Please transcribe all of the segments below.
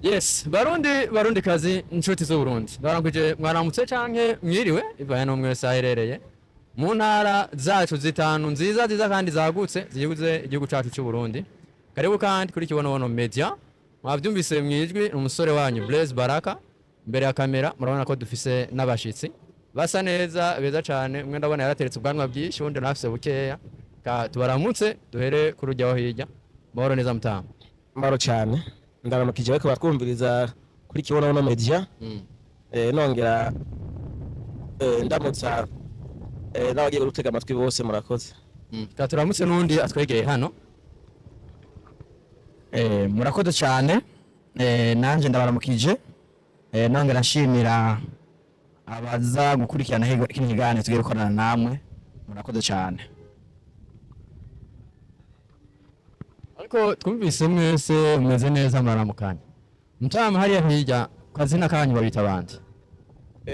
Yes, Barundi, Barundi kazi, inshuti z'Uburundi. Ndaramukije, mwaramutse canke mwiriwe, ivanye n'umwe wese aherereye. Mu ntara zacu zitanu nziza nziza kandi zagutse zigize igihugu cacu c'u Burundi. Karibu kandi kuri Kibonobono Media. Mwavyumvise mwijwi umusore wanyu Blaise Baraka mbere ya kamera, murabona ko dufise n'abashitsi basa neza, beza cane. Umwe ndabona yarateretse ubwanwa bwinshi, uwundi nafise bukeya. Ka tubaramutse, duhere kuri urya wo hirya. Mahoro neza, mutama? Mbaro cyane, ndaramukije bariko batwumviriza kuri Kibonobono Media. Nongera ndamutsa n'abagiye gutega amatwi bose, murakoze. Ka turamutse n'undi atwegeye hano. Murakoze cyane, nanje ndabaramukije, nongera nshimira abaza gukurikirana kino kiganiro tugiye gukorana namwe. Murakoze cyane. Ariko twumvise mwese mumeze neza, muraramukanya. Mutama hariya hirya, kazina kanyu babita abandi?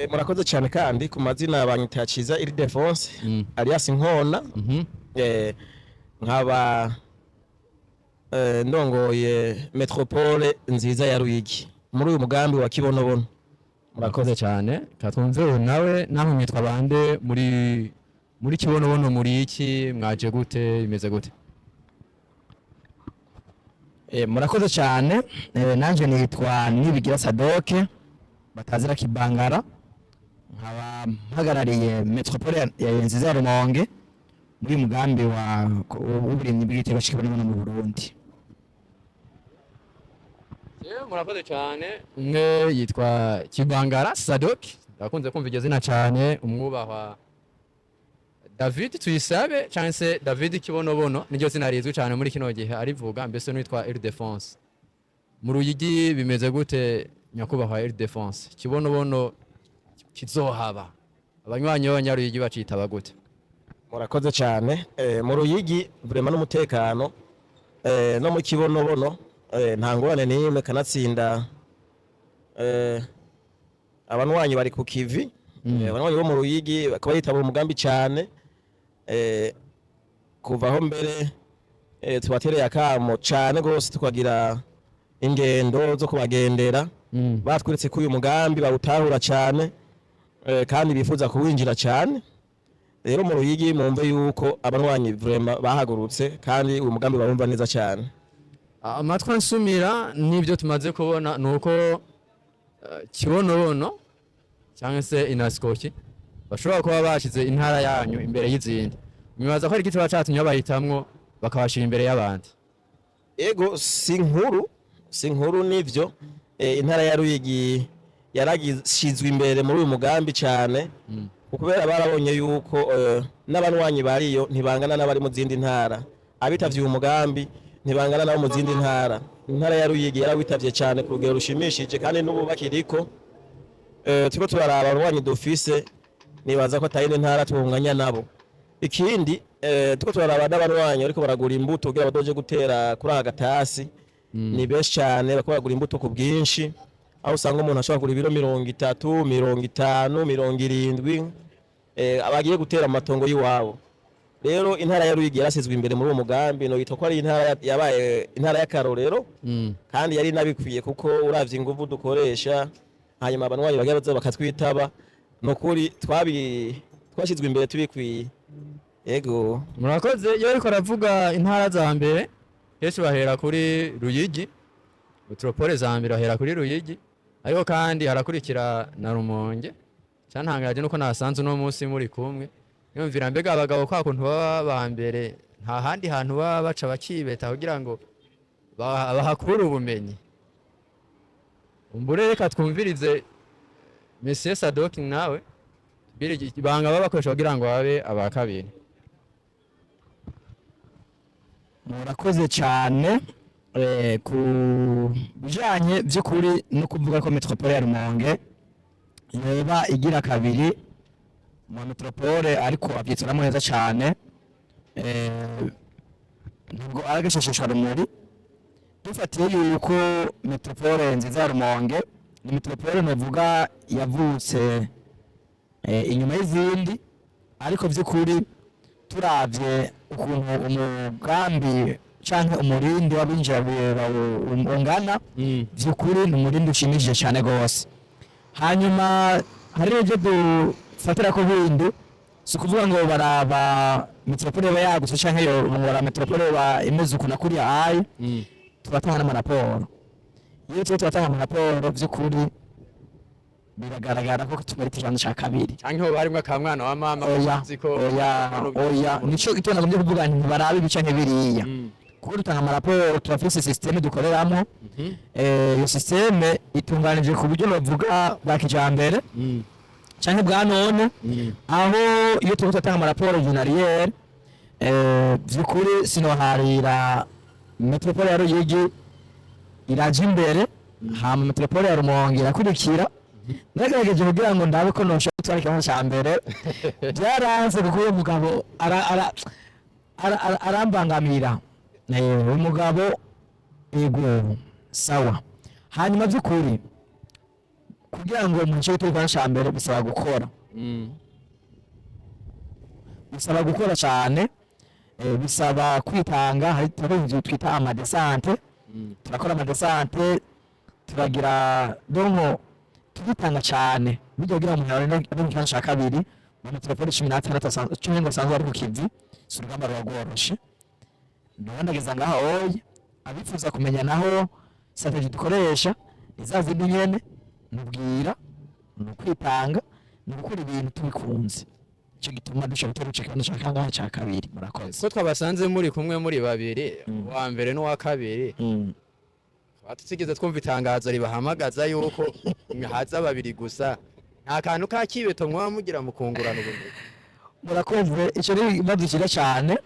Murakoze cyane kandi, ku mazina banyita Ciza Ildefonse alias Nkona. Nkaba ndongoye metropole nziza ya Ruyigi muri uyu mugambi wa Kibonobono. Murakoze cyane. Ka twumve uyu nawe. Namwe mwitwa bande muri Kibonobono? Muri iki mwaje gute, bimeze gute? Murakoze cyane, nanje nitwa Nibigira Sadoke batazira Kibangara, nkaba mpagarariye metropole ya nziza ya Rumonge muri uyu mugambi wa w'uburimyi bw'igiterwa c'ikibonobono mu Burundi. Murakoze cyane. Umwe yitwa Kibangara Sadok, ndakunze kumva iryo zina cyane. Umwubahwa David Tuyisabe cyangwa se David Kibonobono niryo zina rizwi cyane muri kino gihe arivuga, mbese n'uwitwa Ildefonse. Mu Ruyigi bimeze gute, nyakubahwa Ildefonse? Kibonobono kizohaba, abanywanyi b'Abanyaruyigi bacitaba gute? Murakoze cyane. Mu Ruyigi vraiment n'umutekano, no mu Kibonobono nta ngorane n'imwe, kanatsinda abanywanyi bari ku kivi. Abanywanyi bo mu Ruyigi bakaba bitaba umugambi cyane, kuva aho mbere tubatereye akamo cyane rwose, tukagira ingendo zo kubagendera. Batweretse ko uyu mugambi bawutahura cyane, kandi bifuza kuwinjira cyane. Rero mu Ruyigi mumve yuko abanywanyi vraiment bahagurutse kandi uyu mugambi bawumva neza cyane. Amatwi ansumira n'ibyo tumaze kubona ni uko Kibonobono cyangwa se Inasikoki bashobora kuba bashize intara yanyu imbere y'izindi. Mwibaza ko ari iki kiba catumye babahitamwo, bakabashira imbere y'abandi? Ego, si nkuru, si nkuru, nivyo. Intara ya Ruyigi yaragishizwe imbere muri uyu mugambi cyane kubera barabonye yuko n'abanywanyi bariyo ntibangana n'abari mu zindi ntara, abitavye uyu mugambi ntibangana n'abo mu zindi ntara. Intara ya Ruyigi yarawitavye cyane ku rugero rushimishije, kandi n'ubu bakiriko turiko turaraba abanywanyi dufise, nibaza ko atayindi ntara tunganya nabo. Ikindi, turiko turaraba n'abanywanyi bariko baragura imbuto kugira badoje gutera kuri aka gatasi, ni benshi cyane, bariko baragura imbuto ku bwinshi, aho usanga umuntu ashobora kugura ibiro 30, 50, 70, abagiye gutera mu matongo y'iwabo. Rero intara ya Ruyigi yarasizwe imbere muri uwo mugambi, no yitwa ko ari intara yabaye intara y'akarorero. Kandi yari inabikwiye, kuko uravye inguvu dukoresha, hanyuma abanywanyi bagiye baza bakatwitaba, nukuri twashyizwe imbere tubikwiye, yego. Murakoze. Iyo ariko aravuga intara za mbere, kenshi bahera kuri Ruyigi, metropole za mbere bahera kuri Ruyigi, ariko kandi harakurikira na Rumonge. Cyantangaje nuko nasanze uno munsi muri kumwe, yumvira mbega abagabo kwa kuntu baba ba mbere, nta handi hantu baba baca bakibeta kugira ngo bahakure ubumenyi. Umbure reka twumvirize Monsieur Sadoki nawe tubwire ibanga baba bakoresha kugira ngo babe aba kabiri. Murakoze cyane. Ku bijanye by'ukuri no kuvuga ko metropole ya Rumonge yoba igira kabiri mu metropole, ariko abyitwaramo neza cyane, ntabwo ari agashishishwa rumuri. Dufatiye yuko metropole nziza ya Rumonge ni metropole novuga yavutse inyuma y'izindi, ariko by'ukuri turavye ukuntu umugambi Canke umurindi w'abinjira ungana, vy'ukuri ni umurindi ushimishije cane gose. Hanyuma hari n'ivyo dufatira ko bindi, si ukuvuga ngo baraba métropole iba yagutse canke yo ngo baraba métropole iba imeze uku na kuriya ayi. Turatanga n'amaraporo. Iyo turiko turatanga amaraporo, vy'ukuri biragaragara ko tumara ikibanza ca kabiri. Canke hoba harimwo akamwana wa mama? Oya. Uzi ko Oya, oya, nico gituma nagombye kuvuga nti ntibarabe ibi canke biriya, kuko dutanga amaraporo, turafise système dukoreramo. Iyo système itunganije ku buryo bavuga bwa kijambere canke bwa none, aho iyo turiko turatanga amaraporo journalière, vy'ukuri sinoharira, métropole ya Ruyigi iraja imbere, hama métropole ya Rumonge irakurikira. Nagerageje kugira ngo ndabe ko noshobora gutwara ikibanza ca mbere, byaranze, kuko uwo mugabo arambangamira. Umugabo, yego, sawa. Hanyuma by'ukuri kugira ngo umuntu ashobore gutwara ikibanza ca mbere bisaba gukora, bisaba gukora cyane, bisaba kwitanga. Hari turakora ibintu twita ama descentes, turakora ama descentes, turagira donc turitanga cyane bijya kugira ngo umuntu abe mu kibanza cya kabiri mu métropole 16 10 ngo asanzwe ari ku kivi. Si urugamba ruba rworoshe. Ndabandageza ngaho oye, abifuza kumenya naho stratégie dukoresha ni za zindi nyene nubwira, ni ukwitanga, ni ugukora ibintu tubikunze. Icyo gituma dushobora gutora ico kibanza ca kangahe? Ca kabiri. Murakoze. Ko twabasanze muri kumwe muri babiri, uwa mbere n'uwa kabiri, tukaba tutigeze twumva itangazo ribahamagaza yuko haza babiri gusa, nta kantu ka kibeto mwaba mugira mu kungurana ubumenyi? Murakoze, icyo ni ikibazo cyiza cyane.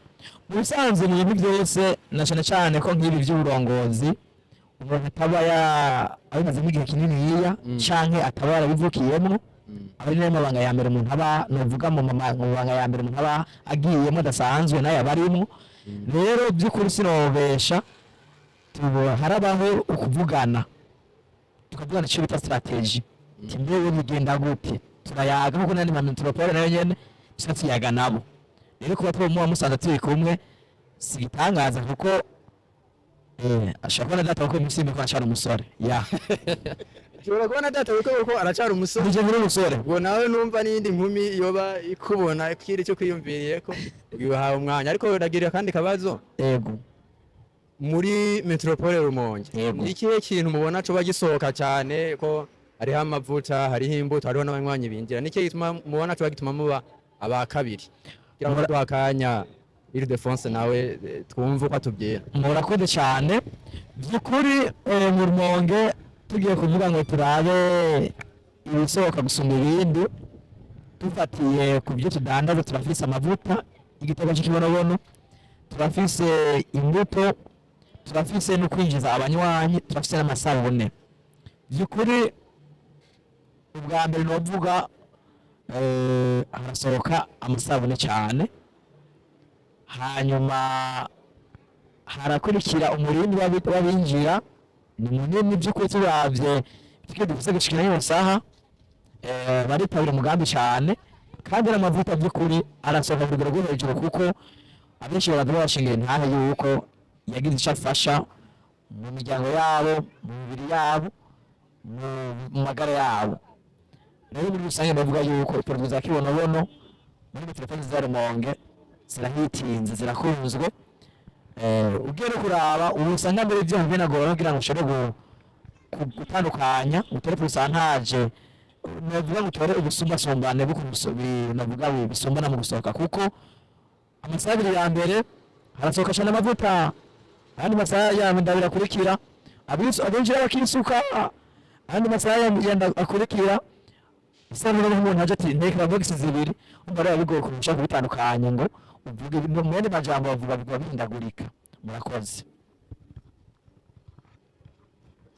Mu bisanzwe mu bintu byose, na cyane cyane ko nk'ibi by'uburongozi umuntu ataba abimazemo igihe kininiya canke ataba yarabivukiyemo, aba ari nayo mabanga ya mbere umuntu aba, novuga mu mabanga ya mbere umuntu aba agiyemo adasanzwe nayo aba arimwo. Rero by'ukuri sinobesha, harabaho ukuvugana, tukavugana icyo bita stratégie, ati mbewe bigenda gute? Turayaga nkuko n'andi ma métropole nayo nyene tuca tuyaga nabo. Rero kuba muba musanze turi kumwe si igitangaza, kuko ashobora kubona data kuko iminsi ko aracyari umusore ya. Ushobora kubona data kuko aracyari umusore. Nije muri umusore. Ubwo nawe numva n'iyindi nkumi yoba ikubona ikiri icyo kwiyumviriye ko uhawe umwanya, ariko uragira akandi kabazo. Yego. Muri métropole Rumonge, Yego. ni ikihe kintu mubona coba gisohoka cyane? Ko hariho amavuta, hariho imbuto, hariho n'abanywanyi binjira, ni ikihe gituma mubona coba gituma muba aba kabiri? Kugira ngo duha akanya Ildefonse nawe twumve uko atubwira. Murakoze cyane. By'ukuri mu Rumonge tugiye kuvuga ngo turabe ibisohoka gusumba ibindi dufatiye ku byo tudandaza, turafise amavuta y'igiterwa cy'ikibonobono, turafise imbuto, turafise no kwinjiza abanywanyi, turafise n'amasabune. By'ukuri ubwa mbere novuga, harasohoka amasabune cyane, hanyuma harakurikira umurindi w'abinjira ni munini. By'ukuri turavye twe dufise gushikira iyo saha, baritabira umugambi cyane, kandi n'amavuta by'ukuri arasohoka ku rugero rwo hejuru, kuko abenshi baraza babashingira intahe yuko yagize icyo afasha mu miryango yabo, mu mibiri yabo, mu magara yabo. Rero muri rusange ndavuga yuko produits za kibonobono muri métropole za Rumonge zirahitinze, zirakunzwe. Ugiye no kuraba ubu usanga mbere ibyo binagora kugira ngo ushobore gutandukanya, utore pourcentage, novuga ngo utore ubusumbasumbane navuga bisumbana mu gusohoka, kuko amasaha 2 ya mbere harasohoka cyane amavuta, ayandi masaha ya ndabira akurikira abinjira bakisuka, ayandi masaha ya akurikira isabune nk'umuntu aje ati ntekera box zibiri. Umva rero bigoye kurusha kubitandukanya ngo uvuge mu yandi majambo bavuga biba bihindagurika. Murakoze.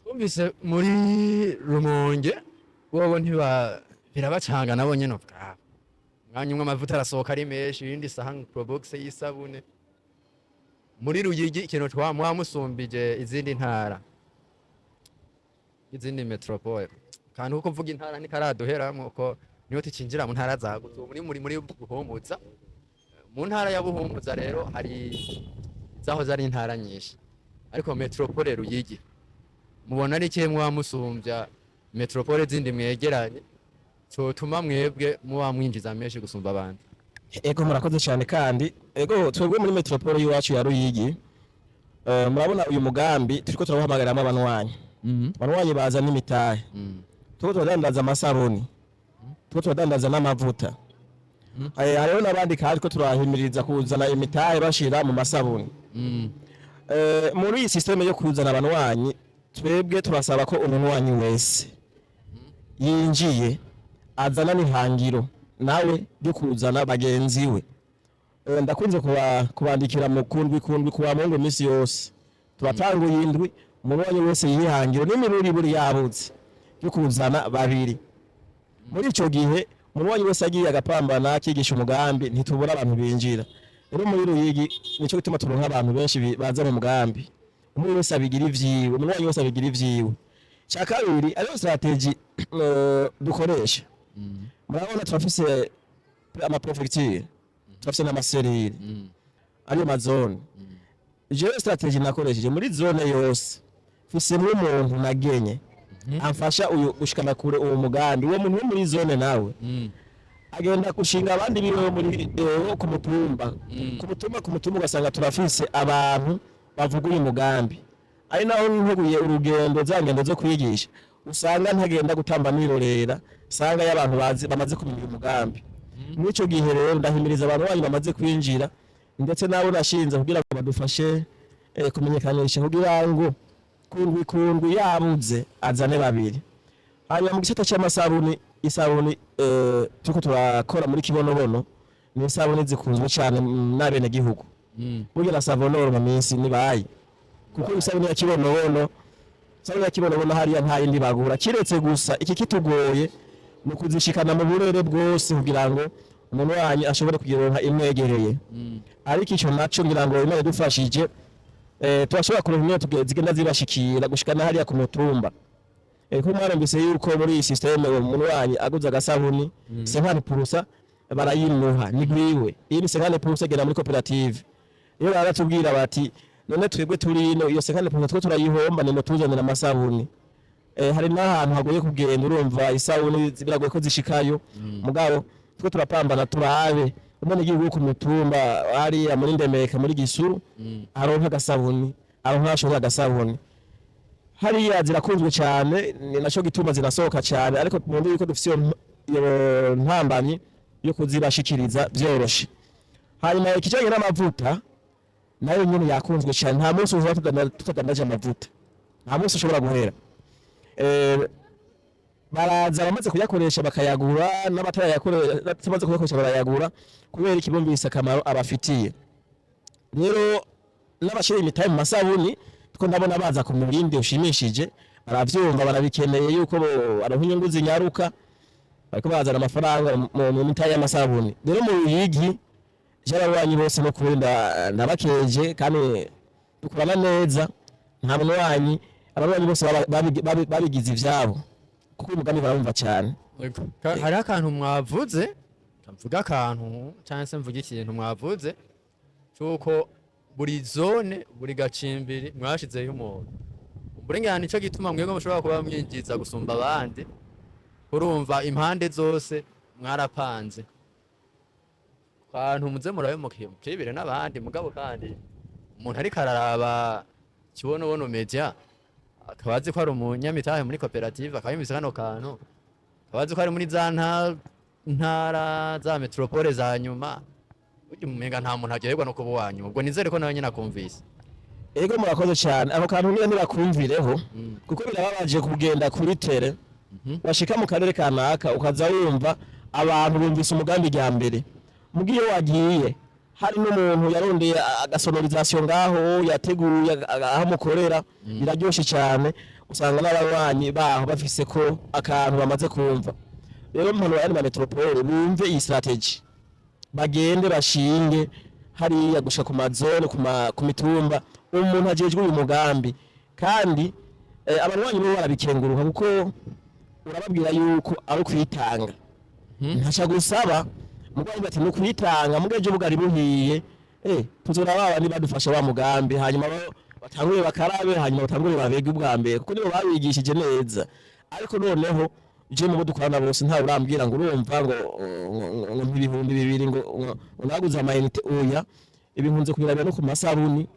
Twumvise muri Rumonge bobo ntiba birabacanga nabo nyene ubwabo, umwanya umwe amavuta arasohoka ari menshi, ibindi saha probox y'isabune. Muri Ruyigi ikintu mwamusumbije izindi ntara, izindi métropole, kandi kuko mvuga intara ntikaraduheramwo ko niyo tucinjira mu ntara zagutse. Ubu muri Buhumuza, mu ntara ya Buhumuza rero hari Zahoze ari intara nyinshi, ariko métropole Ruyigi mubona ari ikihe muba musumbya métropole zindi mwegeranye cotuma mwebwe muba mwinjiza menshi gusumba abandi? Ego, murakoze cyane. Kandi ego, twebwe muri métropole y'iwacu ya Ruyigi, murabona uyu mugambi turiko turawuhamagariramo abanywanyi. Abanywanyi baza n'imitahe. Turiko turadandaza amasabuni, turiko turadandaza n'amavuta. Hariho n'abandi kandi ko turahimiriza kuzana imitahe bashira mu masabuni. Muri iyi système yo kuzana abanywanyi, twebwe turasaba ko umunywanyi wese yinjiye azana n'ihangiro nawe ryo kuzana bagenzi we. Ndakunze kubandikira mu kundwi kundwi kuwa Mungu, iminsi yose turatanguye indwi, umunywanyi wese yihangiro n'imiburiburi yabuze yo kuzana babiri. Muri ico gihe umunywanyi wese agiye agapambana akigisha umugambi, ntitubura abantu binjira. Rero muri Ruyigi nico gituma turonka abantu benshi baza mu mugambi. Umwe wese abigira ivyiwe, umunywanyi wese abigira ivyiwe. Cya kabiri, ariyo stratégie dukoresha, murabona turafise amapréfecture, turafise n'amacellules, ariyo mazone. Jewe stratégie nakoresheje, muri zone yose mfisemwo umuntu nagenye amfasha uyu gushikana kure uwo mugambi. Uwo muntu wo muri zone nawe agenda gushinga abandi biwe muri wo ku mutumba, ku mutumba ugasanga turafise abantu bavuga uyu mugambi. Ari naho nteguye urugendo, za ngendo zo kwigisha, usanga ntagenda gutamba nirorera, usanga y'abantu bazi bamaze kumenya uyu mugambi. Muri ico gihe rero ndahimiriza abantu banyu bamaze kwinjira, ndetse nabo nashinze kugira ngo badufashe kumenyekanisha, kugira ngo kundwi kundwi yabuze azane babiri. Hanyuma mu gisata cy'amasabuni, isabuni turiko turakora muri Kibonobono ni isabuni zikunzwe cyane n'abenegihugu. Burya na Savonor mu minsi nibaye, kuko isabuni ya Kibonobono, isabuni ya Kibonobono hariya nta yindi bagura kiretse gusa. Iki kitugoye ni ukuzishikana mu burere bwose kugira ngo umuntu wanyu ashobore kugironka imwegereye. Ariko ico naco ngira ngo Imana idufashije, turashobora kuronka imwe zigenda zibashikira gushikana hariya ku mutumba. Ko mwarumvise yuko muri iyi système umuntu wanyu aguze agasabuni, 50% barayimuha, ni gwiwe, iyi ni 50% igenda muri koperative. Iyo baratubwira bati: "None twebwe turi ino, iyo 50% two turayihomba, ni mutuzanira amasabuni." Hari n'ahantu hagoye kugenda, urumva isabuni biragoye ko zishikayo. Mugabo two turapambana turabe umwenegihugu wo ku mutumba hariya muri Ndemeka, muri Gisuru, aronka agasabuni, aronka ashobora agasabuni. Hariya zirakunzwe cyane, ni naco gituma zirasohoka cyane. Ariko mundi yuko dufise iyo ntambamyi yo kuzibashikiriza vyoroshe. Hanyuma ikijanye n'amavuta, nayo nyene yakunzwe cyane. Nta munsi ushobora tutadandaje amavuta, nta munsi ushobora guhera. Baraza abamaze kuyakoresha bakayagura, n'abatarayakoresha kuyakoresha barayagura, kubera iki? Bumvise akamaro abafitiye. Rero n'abashira imitahe mu masabuni two ndabona baza ku murindi ushimishije, baravyumva, barabikeneye yuko baronka inyungu zinyaruka, bariko bazana amafaranga mu mitahe y'amasabuni. Rero mu Ruyigi j'ababanyi bose no kuri ndabakeje kandi dukorana neza. Nta munywanyi, ababanyi bose babigize ivyabo, kuko uyu mugambi barawumva cyane. Hariho akantu mwavuze, mvuga akantu cyangwa se mvuga ikintu mwavuze cy'uko buri zone, buri gacimbiri mwashizeyo umuntu. Uburenganira nico gituma mwebwe mushobora kuba mwinjiza gusumba abandi. Urumva impande zose mwarapanze kantu muze murabe mukibire n'abandi. Mugabo kandi umuntu ariko araraba Kibonobono Media, akaba azi ko ari umunyamitahe muri koperative, akaba yumvise kano kantu, akaba azi ko ari muri za ntara za métropole za nyuma, burya umenga nta muntu aryoherwa no kuba uwa nyuma. Ubwo nizere ko nawe nyine akumvise. Ego, murakoze cyane. Ako kantu nyine ntibakumvireho, kuko birababaje kugenda kuri terrain, washika mu karere kanaka ukaza wumva abantu bumvise umugambi rya mbere. Muga iyo wagiye hari n'umuntu yarondeye agasonorisation ngaho, yateguye aho mukorera, biraryoshe cyane. Usanga n'abanywanyi baho bafise ko akantu bamaze kumva. Rero mpanuro yandi ma métropole, bumve iyi stratégie, bagende bashinge hariya gushika ku mazone, ku mitumba, umuntu ajejwe uyu mugambi. Kandi abanywanyi bo barabikenguruka, kuko urababwira yuko ari ukwitanga, ntaca gusaba mugabo bati ni ukwitanga. Muga ejo bugari buhiye. Tuzora baba badufasha wa mugambi, hanyuma batangure bakarabe, hanyuma batangure babege ubwa mbere, kuko nibo babigishije neza. Ariko noneho je mu bo dukorana bose ntawe urambwira ngo urumva ngo 2000 ngo naguze amayinite. Oya, ibi nkunze kubirabira no ku masabuni.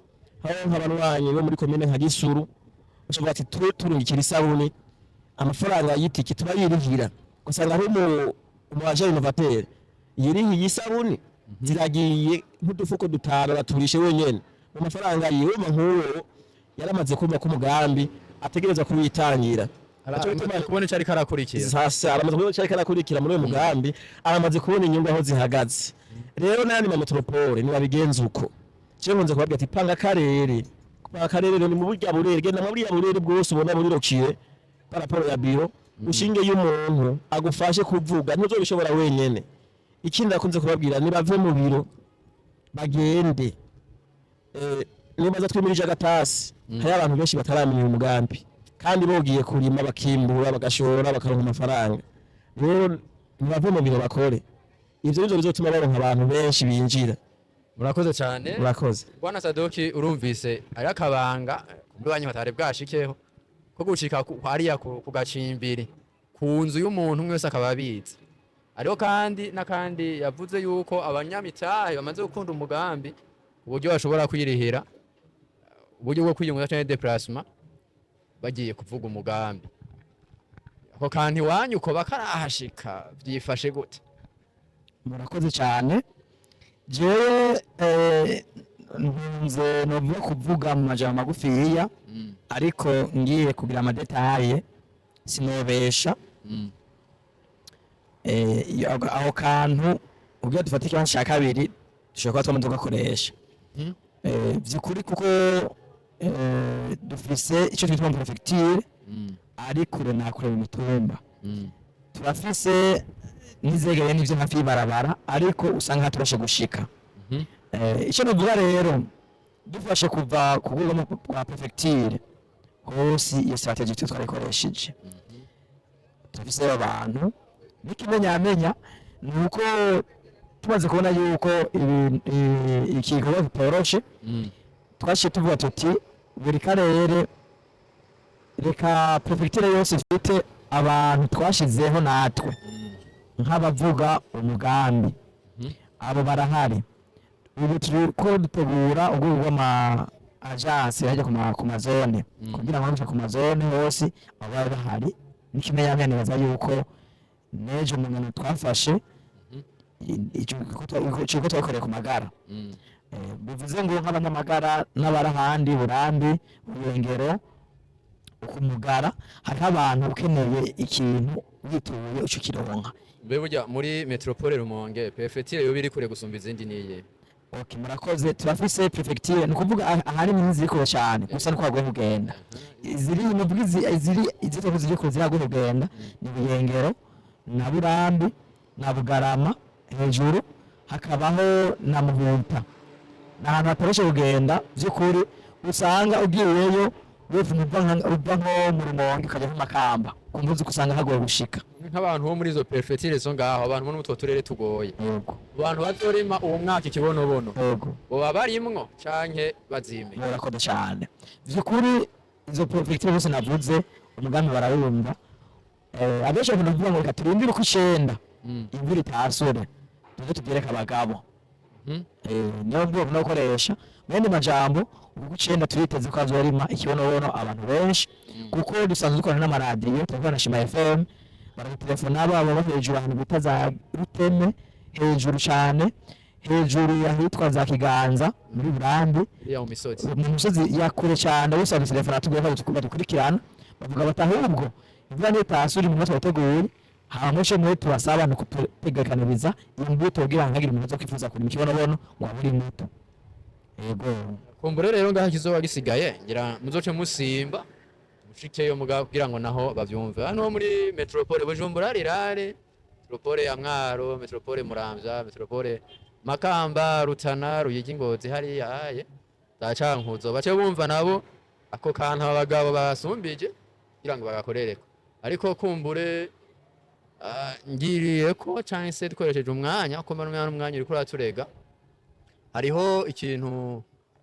Aho nk'abanywanyi bo muri komine nka Gisuru bashobora ati turungikira isabuni, amafaranga y'itike turayirihira, ugasanga aho umu agent innovateur yirihiye isabuni ziragiye nk'udufuko dutanu, baturishe wenyene mu mafaranga yiwe. Nk'uwo yaramaze kumva ko umugambi ategerezwa kuwitangira. Nico gituma kubona icyo ariko arakurikira. Sasa aramaze kubona icyo ariko arakurikira muri uyu mugambi, aramaze kubona inyungu aho zihagaze. Rero n'ayandi ma métropoles nibabigenza uko. Je nkunze kubabwira ati panga akarere, panga akarere rero ni mu burya burere, genda mu buriya burere bwose ubona muri rokire par rapport ya biro, ushinge y'umuntu agufashe kuvuga, ntuzobishobora wenyene. Ikindi akunze kubabwira, nibave mu biro bagende. Nibaza twimirije agatasi, hari abantu benshi bataramenya uyu mugambi kandi bogiye kurima, bakimbura, bagashora, bakaronka amafaranga. Rero nibave mu biro bakore, ivyo nivyo bizotuma baronka abantu benshi binjira. Murakoze cyane. Murakoze. Bwana Sadoki, urumvise ari akabanga muri banki batari bwashikeho ko gushika hariya ku gacimbiri ku nzu y'umuntu umwe wese akaba abizi. Hariho kandi n'akandi yavuze yuko abanyamitahe bamaze gukunda umugambi uburyo bashobora kwirihira uburyo bwo kwiyunguza canke déplacement bagiye kuvuga umugambi. Ako kantu iwanyu ko bakarahashika, vyifashe gute? Murakoze cyane. Jewe nkunze novuga kuvuga mu majambo magufiya, ariko ngiye kugira ama détails sinobesha. Aho kantu ubwo dufata ikibanza cya kabiri dushobora kuba twama tugakoresha. Vyukuri kuko dufise icyo twitwa préfecture ari kure na kure mu mitumba. Turafise n'izegereye n'ivyo hafi y'ibarabara, ariko usanga hatoroshe gushika. Icyo novuga rero, dufashe kuva ku rwego rwa préfecture hose, iyo stratégie twe twarayikoresheje. Turafise abantu n'ikimenyamenya ni uko tumaze kubona yuko iki gikorwa kitoroshe, twaciye tuvuga tuti buri karere, reka préfecture yose ifite abantu twashizeho natwe nk'abavuga umugambi. Abo barahari. Ubu turiko dutegura urwego rw'ama agence hajya ku ma zones, kugira ngo bashike ku ma zones hose abo babe bahari. N'ikimenyamenya nibaza yuko n'ejo mu ngano twafashe ico gikorwa twakoreye ku Magara. Bivuze ngo nk'abanyamagara n'abari ahandi, Burambi, Burengero, kumugara, hariho abantu ukeneye ikintu wituye uca ukironka. Mbe burya muri métropole Rumonge, préfecture yoba iri kure gusumba izindi niye? Okay, murakoze. Turafise préfecture, ni ukuvuga ahanini ni ziri kure cyane, gusa niko hagoye kugenda. Iziri nuvuga iziri izitwa ko ziri kure, ziragoye kugenda, ni Buyengero na Burambi na Bugarama, hejuru hakabaho na Muhuta. Ni ahantu hatoroshe kugenda by'ukuri, usanga ugiyeyo uva nko mu Rumonge ukajya nko Makamba ku mvuzi, usanga hagoye gushika. Nk'abantu bo muri izo préfecture zo ngaho, abantu bo muri utwo turere tugoye, abantu bazorima uwo mwaka ikibonobono, boba barimwo canke bazime? Murakoze cyane. By'ukuri izo préfecture zose navuze umugambi barawumva. Abenshi bakunda kuvuga ngo reka turindire uko icenda imvura itasure tuze tubyereke abagabo. Niyo mvugo bakunda gukoresha. Mu yandi majambo, uko icenda turiteze ko hazorima ikibonobono abantu benshi, kuko dusanzwe dukorana n'amaradiyo, turakorana na Shima FM, baradutelefona baba bo hejuru ahantu bita za Ruteme, hejuru cane, hejuru ahitwa za Kiganza muri Burambi, iriya mu misozi. Mu misozi ya kure cyane, bose badutelefona tubwira ko badukurikirana, bavuga bati ahubwo imvura nitasura umuntu twateguye hama muce mwe tubasaba ni ukutegekaniriza imbuto kugira ngo ntihagire umuntu uza kwifuza kurima ikibonobono ngo abure imbuto. Yego. Kumbure rero ngaho kizoba gisigaye ngira muzoce musimba mushikeyo muga kugira ngo naho bavyumve. Hano muri métropole Bujumbura rirare, métropole ya Mwaro, métropole Muramvya, métropole Makamba, Rutana, Ruyigi, Ngozi, hariya aye za Cankuzo, bace bumva nabo ako kantu aba bagabo basumbije kugira ngo bagakorereko. Ariko kumbure ngiriye ko canke se dukoresheje umwanya, ko mbona umwanya uriko uraturega. Hariho ikintu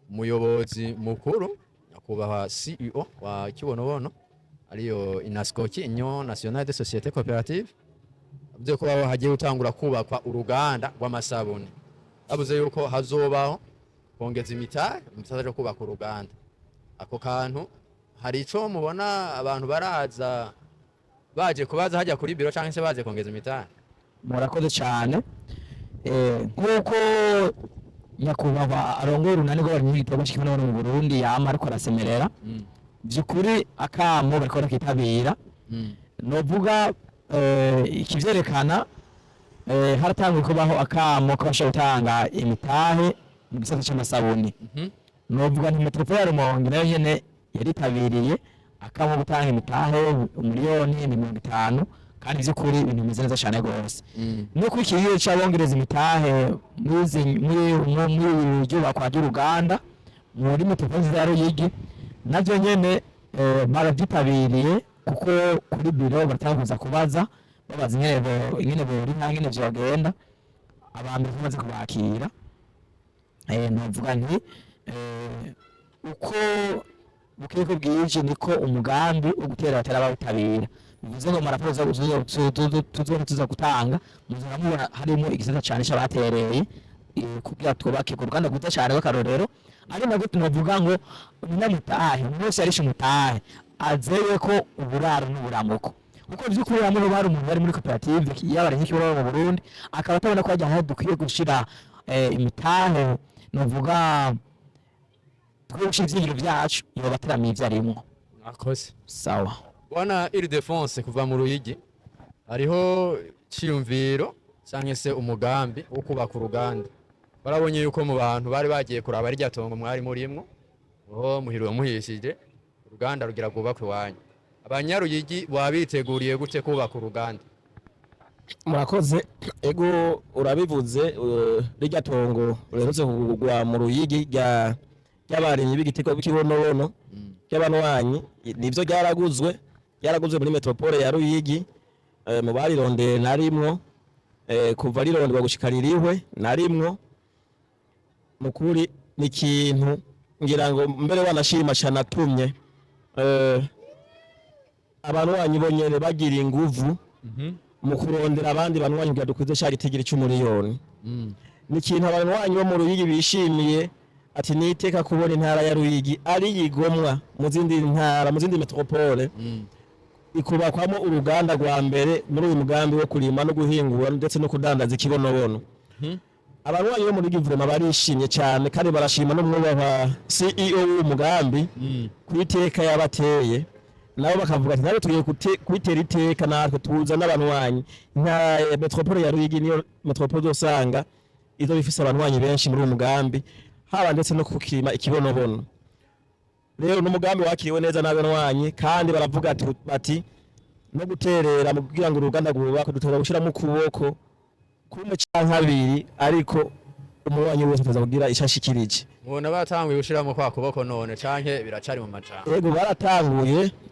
umuyobozi mukuru, nyakubahwa CEO wa Kibonobono, ariyo Inascoki, Union Nationale des Sociétés Coopératives, avuze ko hagiye gutangura kubakwa uruganda rw'amasabune. Avuze yuko hazobaho kongeza imitahe mu gisata cyo kubaka uruganda. Ako kantu hari ico mubona, abantu baraza baje kubaza hajya kuri biro canke se baje kongeza imitahe? Murakoze cyane. Nk'uko nyakubahwa arongoye urunani rw'abarimyi b'igiterwa c'ikibonobono mu Burundi yama ariko arasemerera, by'ukuri akamo bariko barakitabira. Novuga ikivyerekana, haratanguye kubaho akamo kabasha gutanga imitahe mu gisata c'amasabuni. Novuga nti metropole ya Rumonge nayo nyene yaritabiriye akamo gutanga imitahe 50 miliyoni, kandi vy'ukuri ibintu bimeze neza cane gose. No kuri iki gihe c'abongereza imitahe muri ryubakwa ry'uruganda muri metropole nziza ya Ruyigi, navyo nyene baravyitabiriye, kuko kuri biro baratanguza kubaza, babaza ingene borima, ingene vyogenda. Abantu bamaze kubakira, novuga nti uko bukeye ko bwije niko umugambi wo gutera batera bawutabira. Bivuze ngo maraporo tuzoba tuza gutanga, muzora mubona harimo igisata cane c'abatereye kugira twubake ku ruganda rwiza cane rw'akarorero, ari nabwo tunavuga ngo umunyamutahe umuntu wese yarishe umutahe azeye ko uburaro n'uburamuko, kuko by'ukuri hamwe n'ubu hari umuntu bari muri koperative y'abarimyi b'ikibonobono mu Burundi akaba atabona ko hajya aho dukwiye gushira imitahe, novuga dukwiye gushira ivyiyumviro vyacu, yoba ataramiye ivyo arimwo. Mwakoze. Sawa. Bwana Ildefonse kuva mu Ruyigi, hariho ciyumviro canke se umugambi wo kubaka uruganda. Barabonye yuko mu bantu bari bagiye kuraba rirya tongo mwari murimwo, oho muhiriwe muhishije, uruganda rugira rwubakwe iwanyu. Abanyaruyigi baba biteguriye gute kubaka uruganda? Murakoze. Ego, urabivuze, rirya tongo riherutse kugurwa mu Ruyigi ry'abarimyi b'igiterwa bw'ikibonobono ry'abanywanyi, nivyo, ryaraguzwe muri metropole ya Ruyigi. Mu barirondeye narimwo, kuva rironderwa gushika ririhwe narimwo. Mukuri ni ikintu ngira ngo mbere wanashima cane atumye abanywanyi bonyene bagira inguvu mu kurondera abandi banywanyi kugira dukwize ca gitigiri c'umuriyoni. Ni ikintu abanywanyi bo mu Ruyigi bishimiye, ati niteka kubona intara ya Ruyigi ari yigomwa mu zindi ntara, mu zindi metropole, ikubakwamo uruganda rwa mbere muri uyu mugambi wo kurima no guhingura ndetse no kudandaza ikibonobono. Abanywanyi bo mu Ruyigi vraiment barishimye cyane, kandi barashima n'umwubahwa CEO w'uwo mugambi ku iteka yabateye. Nabo bakavuga ati natwe tugiye kwitera iteka, natwe tuza n'abanywanyi. Nka metropole ya Ruyigi niyo metropole uzosanga izo bifise abanywanyi benshi muri uwo mugambi, haba ndetse no kukirima ikibonobono. Rero n'umugambi wakiriwe neza n'abanywanyi, kandi baravuga bati no guterera mu kugira ngo uruganda rwubakwe dutora gushiramo ukuboko kumwe canke abiri, ariko umunywanyi wese ataza kugira ico ashikirije. Mubona batanguye gushiramo kwa kuboko none, canke biracari mu majambo? Yego,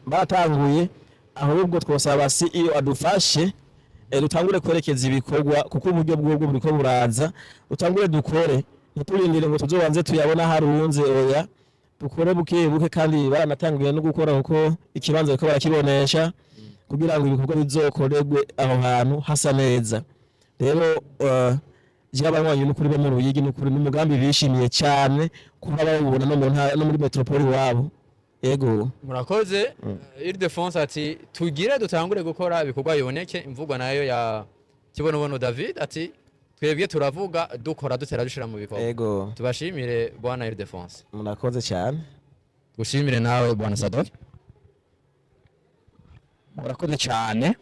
baratanguye. Ahubwo twosaba CEO adufashe, dutangure kwerekeza ibikorwa, kuko uburyo bw'ubwo buriko buraza. Dutangure dukore, ntiturindire ngo tuzobanze tuyabona harunze. Oya, dukore buke buke. Kandi baranatanguye no gukora, kuko ikibanza bariko barakibonesha kugira ngo ibikorwa bizokorerwe aho hantu hasa neza. Rero jewe abanywanyi n'ukuri bo mu Ruyigi, n'ukuri n'umugambi bishimiye cyane kuba bawubona no mu ntara no muri metropole iwabo. Yego. Murakoze. Ildefonse ati tugire dutangure gukora ibikorwa biboneke. Imvugo nayo ya Kibonobono David ati twebwe turavuga dukora, dutera dushira mu bikorwa. Yego. Tubashimire, bwana Ildefonse. Murakoze cyane. Gushimire nawe, bwana Sadok. Murakoze cyane.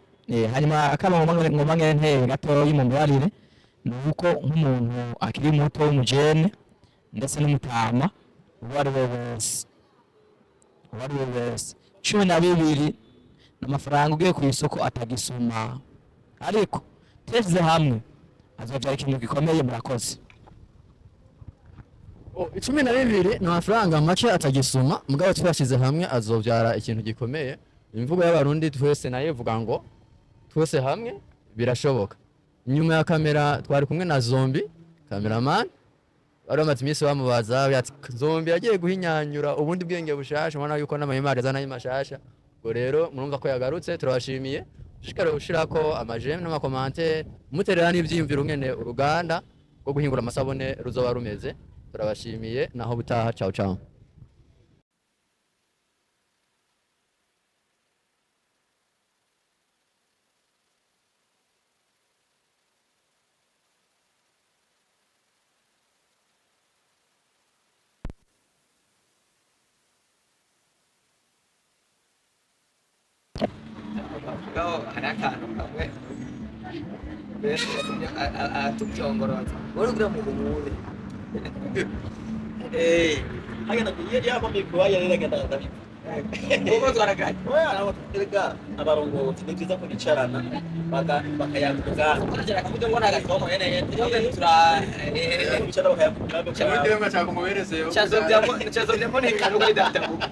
Hanyuma akaba ngoma ngene gatoyi mu mbabarire, ni uko nk'umuntu akiri muto w'umujene ndetse n'umutama, uwo ari we wese, 12 ni amafaranga ugiye ku isoko atagisuma, ariko twese hamwe azobyara ikintu gikomeye. Murakoze. Oh, 12 ni amafaranga make atagisuma, mugabo twashyize hamwe azobyara ikintu gikomeye. Imvugo y'Abarundi twese nayo ivuga ngo twese hamwe birashoboka. Inyuma ya kamera twari kumwe na Zombi cameraman. Bari bamaze iminsi bamubaza ati Nzombi yagiye guhinyanyura ubundi bwenge bushasha, ubona yuko n'amahimari azana ari mashasha. Ubwo rero murumva ko yagarutse, turabashimiye. Dushishikare gushirako ama j'aime n'ama commentaires, muterera n'ivyiyumviro ngene uruganda rwo guhingura amasabune ruzoba rumeze. Turabashimiye, naho butaha, ciao ciao. Mugabo hari akantu kamwe benshi aratubyongoroza wowe ugira mu buhure. Hagenda yaba mikoro yareraga ndabivuga. Kuko twaraganye. Oya, erega abarongozi ni byiza ko bicarana bakayaga umugambi. Twaragera kavuze ngo nagakomo ene twebwe tura Bicara bakayaga umugambi. Chazovyamo n'ikaruko idatabuka.